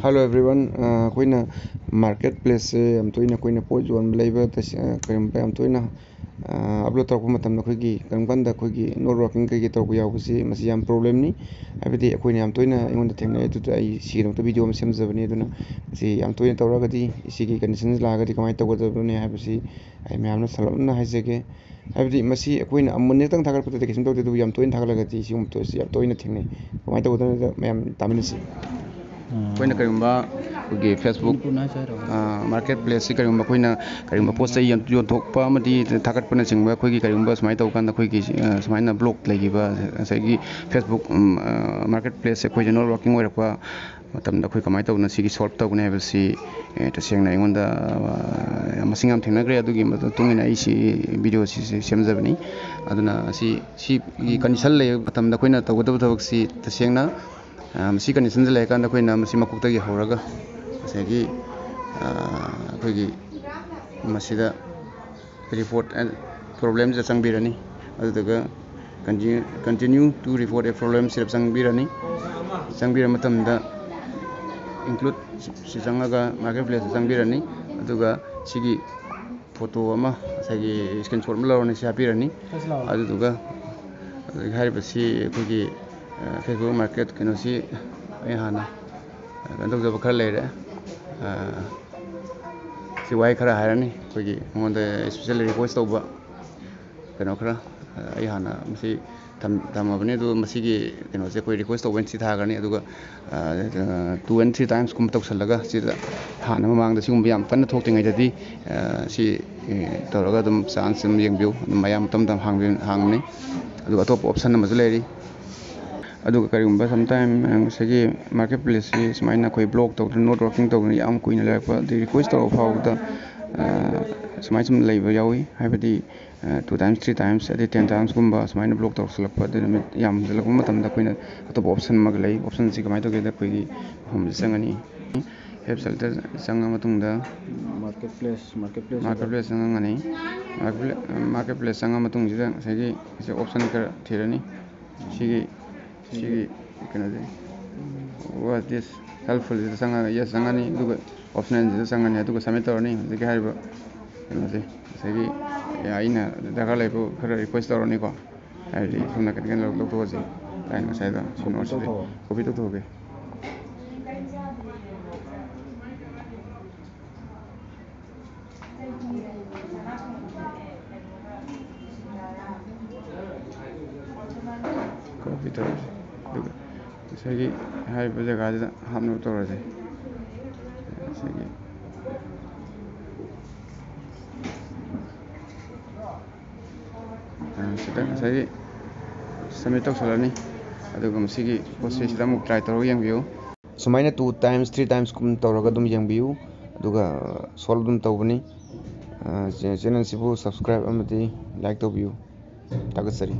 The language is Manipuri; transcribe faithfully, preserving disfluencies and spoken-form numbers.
Hello everyone, ꯑ, ꯑꯩꯈꯣꯏꯅ ꯃꯥꯔꯀꯦꯠ ꯄ꯭ꯂꯦꯁꯁꯦ ꯌꯥꯝ ꯇꯣꯏꯅ ꯑꯩꯈꯣꯏꯅ ꯄꯣꯠ ꯌꯣꯟꯕ ꯂꯩꯕ ꯇꯁ-, ꯑ, ꯀꯔꯤꯒꯨꯝꯕ ꯌꯥꯝ ꯇꯣꯏꯅ, ꯑ, ꯑꯞꯂꯣꯗ ꯇꯧꯔꯛꯄ ꯃꯇꯝꯗ ꯑꯩꯈꯣꯏꯒꯤ ꯀꯔꯤꯒꯨꯝꯕ ꯀꯥꯟꯗ ꯑꯩꯈꯣꯏꯒꯤ ꯅꯣꯠ ꯋꯥꯔꯀꯤꯡ ꯀꯩꯀꯩ ꯇꯧꯔꯛꯄ ꯌꯥꯎꯕꯁꯤ ꯃꯁꯤ ꯌꯥꯝ ꯄ꯭ꯔꯣꯕ꯭ꯂꯦꯝꯅꯤ꯫ ꯍꯥꯏꯕꯗꯤ ꯑꯩꯈꯣꯏꯅ ꯌꯥꯝ ꯇꯣꯏꯅ ꯑꯩꯉꯣꯟꯗ ꯊꯦꯡꯅꯩ, ꯑꯗꯨꯗ ꯑꯩ ꯁꯤꯒꯤꯗꯃꯛꯇ ꯚꯤꯗꯤꯑꯣ ꯑꯃ ꯁꯦꯝꯖꯕꯅꯤ꯫ ꯑꯗꯨꯅ ꯁꯤ ꯌꯥꯝ ꯇꯣꯏꯅ ꯇꯧꯔꯛꯑꯒꯗꯤ ꯁꯤꯒꯤ ꯀꯟꯗꯤꯁꯟꯁꯤ ꯂꯥꯛꯑꯒꯗꯤ ꯀꯃꯥꯏꯅ ꯇꯧꯒꯗꯕꯅꯤ ꯍꯥꯏꯕꯁꯤ ꯑꯩ ꯃꯌꯥꯝꯅ ꯁꯝꯂꯞꯅ ꯍꯥꯏꯖꯒꯦ꯫ ꯍꯥꯏꯕꯗꯤ ꯃꯁꯤ ꯑꯩꯈꯣꯏꯅ ꯑꯃꯨꯛ ꯅꯤꯛꯇꯪ ꯊꯥꯒꯠꯄꯗꯗꯤ ꯀꯩꯁꯨꯝ ꯇꯧꯗꯦ, ꯑꯗꯨꯕꯨ ꯌꯥꯝ ꯇꯣꯏꯅ ꯊꯥꯒꯠꯂꯒꯗꯤ ꯁꯤꯒꯨꯝꯕ ꯄꯣꯠꯁꯤ ꯌꯥꯝ ꯇꯣꯏꯅ ꯊꯦꯡꯅꯩ꯫ ꯀꯃꯥꯏꯅ ꯇꯧꯒꯗꯕꯅꯣꯗ ꯃꯌꯥꯝ ꯇꯥꯃꯤꯟꯅꯁꯤ꯫ ꯑꯩꯈꯣꯏꯅ ꯀꯔꯤꯒꯨꯝꯕ ꯑꯩꯈꯣꯏꯒꯤ ꯐꯦꯁꯕꯨꯛ, ꯃꯅꯤꯄꯨꯔꯅ ꯍꯥꯏꯁꯦ ꯍꯥꯏꯔꯣ? ꯑ, ꯃꯥꯔꯀꯦꯠ ꯄ꯭ꯂꯦꯁꯁꯤ ꯀꯔꯤꯒꯨꯝꯕ ꯑꯩꯈꯣꯏꯅ ꯀꯔꯤꯒꯨꯝꯕ ꯄꯣꯠ ꯆꯩ ꯌꯣꯟ-, ꯌꯣꯟꯊꯣꯛꯄ ꯑꯃꯗꯤ ꯊꯥꯒꯠꯄꯅꯆꯤꯡꯕ ꯑꯩꯈꯣꯏꯒꯤ ꯀꯔꯤꯒꯨꯝꯕ ꯁꯨꯃꯥꯏꯅ ꯇꯧꯕ ꯀꯥꯟꯗ ꯑꯩꯈꯣꯏꯒꯤ, ꯑ, ꯁꯨꯃꯥꯏꯅ ꯕ꯭ꯂꯣꯛ ꯂꯩꯈꯤꯕ ꯉꯁꯥꯏꯒꯤ ꯐꯦꯁꯕꯨꯛ, ꯎꯝ, ꯑ, ꯃꯥꯔꯀꯦꯠ ꯄ꯭ꯂꯦꯁꯁꯦ ꯑꯩꯈꯣꯏꯁꯦ ꯅꯣꯠ ꯋꯥꯔꯀꯤꯡ ꯑꯣꯏꯔꯛꯄ ꯃꯇꯝꯗ ꯑꯩꯈꯣꯏ ꯀꯃꯥꯏꯅ ꯇꯧꯗꯅ ꯁꯤꯒꯤ ꯁꯣꯜꯕ ꯇꯧꯒꯅꯤ ꯍꯥꯏꯕꯁꯤ, ꯑꯦ, ꯇꯁꯦꯡꯅ ꯑꯩꯉꯣꯟꯗ, ꯑ, ꯃꯁꯤꯡ ꯌꯥꯝ ꯊꯦꯡꯅꯈ꯭ꯔꯦ꯫ ꯑꯗꯨꯒꯤ ꯃꯇꯨꯡ ꯏꯟꯅ ꯑꯩ ꯁꯤ ꯚꯤꯗꯤꯑꯣꯁꯤ ꯁꯦꯝꯖꯕꯅꯤ꯫ ꯑꯗꯨꯅ ꯑꯁꯤ, ꯁꯤꯒꯤ ꯀꯟꯗꯤꯁꯟ ꯂꯩꯕ ꯃꯇꯝꯗ ꯑꯩꯈꯣꯏꯅ ꯇꯧꯒꯗꯕ ꯊꯕꯛꯁꯤ ꯇꯁꯦꯡꯅ, ꯑ, ꯃꯁꯤ ꯀꯟꯗꯤꯁꯟꯁꯤ ꯂꯩꯔꯀꯥꯟꯗ ꯑꯩꯈꯣꯏꯅ ꯃꯁꯤ ꯃꯀꯣꯛꯇꯒꯤ ꯍꯧꯔꯒ ꯉꯁꯥꯏꯒꯤ, ꯑ, ꯑꯩꯈꯣꯏꯒꯤ ꯃꯁꯤꯗ ꯔꯤꯄꯣꯔꯠ ꯑꯦꯟ ꯄ꯭ꯔꯣꯕ꯭ꯂꯦꯝꯁꯤꯗ ꯆꯪꯕꯤꯔꯅꯤ꯫ ꯑꯗꯨꯗꯨꯒ continue, continue to report a problem ꯁꯤꯗ ꯆꯪꯕꯤꯔꯅꯤ꯫ ꯆꯪꯕꯤꯔ ꯃꯇꯝꯗ include ꯁꯤ ꯆꯪꯉꯒ ꯃꯥꯔꯀꯦꯠ ꯄ꯭ꯂꯦꯁꯇ ꯆꯪꯕꯤꯔꯅꯤ꯫ ꯑꯗꯨꯒ ꯁꯤꯒꯤ ꯐꯣꯇꯣ ꯑꯃ, ꯉꯁꯥꯏꯒꯤ ꯁ꯭ꯀꯔꯤꯟ ꯁꯣꯠ ꯑꯃ ꯂꯧꯔꯅꯤ, ꯁꯤ ꯍꯥꯞꯄꯤꯔꯅꯤ꯫ ꯑꯗꯨꯗꯨꯒ ꯍꯧꯖꯤꯛ ꯍꯥꯏꯔꯤꯕꯁꯤ ꯑꯩꯈꯣꯏꯒꯤ, ꯑ, ꯐꯦꯁꯕꯨꯛ ꯃꯥꯔꯀꯦꯠ ꯀꯩꯅꯣꯁꯤ ꯑꯩ ꯍꯥꯟꯅ ꯀꯩꯅꯣ ꯇꯧꯖꯕ ꯈꯔ ꯂꯩꯔꯦ꯫ ꯑ, ꯁꯤ ꯋꯥꯍꯩ ꯈꯔ ꯍꯥꯏꯔꯅꯤ ꯑꯩꯈꯣꯏꯒꯤ ꯃꯉꯣꯟꯗ ꯏꯁꯄꯤꯁꯦꯜ ꯔꯤꯀ꯭ꯋꯦꯁ ꯇꯧꯕ ꯀꯩꯅꯣ ꯈꯔ, ꯑ, ꯑꯩ ꯍꯥꯟꯅ ꯃꯁꯤ ꯊꯝ-, ꯊꯝꯃꯕꯅꯤ꯫ ꯑꯗꯨꯒ ꯃꯁꯤꯒꯤ ꯀꯩꯅꯣꯁꯦ ꯑꯩꯈꯣꯏ ꯔꯤꯀ꯭ꯋꯦꯁ ꯇꯧꯕ ꯑꯣꯏꯅ ꯁꯤ ꯊꯥꯈ꯭ꯔꯅꯤ꯫ ꯑꯗꯨꯒ, ꯑ, ꯑ, two and three times ꯀꯨꯝꯕ ꯇꯧꯁꯜꯂꯒ ꯁꯤꯗ ꯍꯥꯟꯅ ꯃꯃꯥꯡꯗ ꯁꯤꯒꯨꯝꯕ ꯌꯥꯝ ꯀꯟꯅ ꯊꯣꯛꯇ꯭ꯔꯤꯉꯩꯗꯗꯤ, ꯑ, ꯁꯤ, ꯑ, ꯇꯧꯔꯒ ꯑꯗꯨꯝ ꯆꯥꯟꯁ ꯑꯗꯨꯝ ꯌꯦꯡꯕꯤꯌꯨ꯫ ꯑꯗꯨꯝ ꯑꯌꯥꯝꯕ ꯃꯇꯝꯗ ꯍꯥꯡꯕꯤ-, ꯍꯥꯡꯕꯅꯤ꯫ ꯑꯗꯨꯒ ꯑꯇꯣꯞꯄ ꯑꯣꯞꯁꯟ ꯑꯃꯁꯨ ꯂꯩꯔꯤ꯫ ꯑꯗꯨꯒ ꯀꯔꯤꯒꯨꯝꯕ sometime, ꯑ, ꯉꯁꯥꯏꯒꯤ ꯃꯥꯔꯀꯦꯠ ꯄ꯭ꯂꯦꯁꯁꯤ ꯁꯨꯃꯥꯏꯅ ꯑꯩꯈꯣꯏ ꯕ꯭ꯂꯣꯛ ꯇꯧꯗꯅ, ꯅꯣꯠ ꯋꯥꯔꯀꯤꯡ ꯇꯧꯗꯅ ꯌꯥꯝ ꯀꯨꯏꯅ ꯂꯩꯔꯛꯄ, ꯑꯗꯩ ꯔꯤꯀ꯭ꯋꯦꯁ ꯇꯧꯔꯛꯄ ꯐꯥꯎꯕꯗ, ꯑ, ꯁꯨꯃꯥꯏꯅ ꯁꯨꯝ ꯂꯩꯕ ꯌꯥꯎꯏ꯫ ꯍꯥꯏꯕꯗꯤ, ꯑ, two times, three times, ꯑꯗꯩ ten times ꯀꯨꯝꯕ ꯁꯨꯃꯥꯏꯅ ꯕ꯭ꯂꯣꯛ ꯇꯧꯁꯜꯂꯛꯄ, ꯑꯗꯨ ꯅꯨꯃꯤꯠ ꯌꯥꯝꯁꯤꯜꯂꯛꯄ ꯃꯇꯝꯗ ꯑꯩꯈꯣꯏꯅ ꯑꯇꯣꯞꯄ ꯑꯣꯞꯁꯟ ꯑꯃꯒ ꯂꯩ꯫ ꯑꯣꯞꯁꯟꯁꯤ ꯀꯃꯥꯏꯅ ꯇꯧꯒꯦꯗ, ꯑꯩꯈꯣꯏꯒꯤ ꯍꯣꯝꯗ ꯆꯪꯉꯅꯤ꯫ ꯍꯦꯜꯞ ꯁꯦꯜꯇꯔ ꯆꯪꯉ ꯃꯇꯨꯡꯗ market place, market place market place ꯆꯪꯉꯝꯒꯅꯤ꯫ ꯃꯥꯔꯀꯦꯠ ꯄ꯭ꯂꯦ-, ꯃꯥꯔꯀꯦꯠ ꯄ꯭ꯂꯦꯁ ꯆꯪꯉ ꯃꯇꯨꯡꯁꯤꯗ ꯉꯁꯥꯏꯒꯤ ꯁꯤ ꯑꯣꯞꯁꯟ ꯈꯔ ꯊꯤꯔꯅꯤ꯫ ꯁꯤꯒꯤ, ꯁꯤꯒꯤ ꯀꯩꯅꯣꯁꯦ, Was this helpful? ꯁꯤꯗ ꯆꯪꯉꯒ yes ꯆꯪꯉꯅꯤ, ꯑꯗꯨꯒ optional ꯁꯤꯗ ꯆꯪꯉꯅꯤ, ꯑꯗꯨꯒ submit ꯇꯧꯔꯅꯤ꯫ ꯍꯧꯖꯤꯛꯀꯤ ꯍꯥꯏꯔꯤꯕ ꯀꯩꯅꯣꯁꯦ ꯉꯁꯥꯏꯒꯤ ꯑꯩꯅ ꯗꯔꯀꯥꯔ ꯂꯩꯕ ꯈꯔ request ꯇꯧꯔꯅꯤꯀꯣ, ꯍꯥꯏꯕꯗꯤ ꯁꯣꯝꯅ ꯀꯩꯅꯣ ꯂꯧꯊꯣꯛꯑꯁꯤ꯫ ꯂꯥꯏꯟ ꯉꯁꯥꯏꯗꯣ ꯁꯤ note ꯁꯤꯗꯤ ꯇꯧꯊꯣꯛꯑꯣ꯫ Copy ꯇꯧꯊꯣꯛꯑꯒꯦ꯫ Copy ꯇꯧꯔꯁꯤ꯫ ꯑꯗꯨꯒ ꯉꯁꯥꯏꯒꯤ ꯍꯥꯏꯔꯤꯕ ꯖꯒꯥꯁꯤꯗ ꯍꯥꯞꯅꯕ ꯇꯧꯔꯁꯦ꯫ ꯉꯁꯥꯏꯒꯤ, ꯑ, ꯁꯤꯗ ꯉꯁꯥꯏꯒꯤ submit ꯇꯧꯁꯜꯂꯅꯤ꯫ ꯑꯗꯨꯒ ꯃꯁꯤꯒꯤ ꯄꯣꯠꯁꯦ ꯁꯤꯗ ꯑꯃꯨꯛ try ꯇꯧꯔꯒ ꯌꯦꯡꯕꯤꯌꯨ꯫ ꯁꯨꯃꯥꯏꯅ two times, three times ꯀꯨꯝ ꯇꯧꯔꯒ ꯑꯗꯨꯝ ꯌꯦꯡꯕꯤꯌꯨ꯫ ꯑꯗꯨꯒ solve ꯑꯗꯨꯝ ꯇꯧꯕꯅꯤ꯫ ꯑ, ꯆꯦ-, channel ꯁꯤꯕꯨ subscribe ꯑꯃꯗꯤ like ꯇꯧꯕꯤꯌꯨ꯫ ꯊꯥꯒꯠꯆꯔꯤ꯫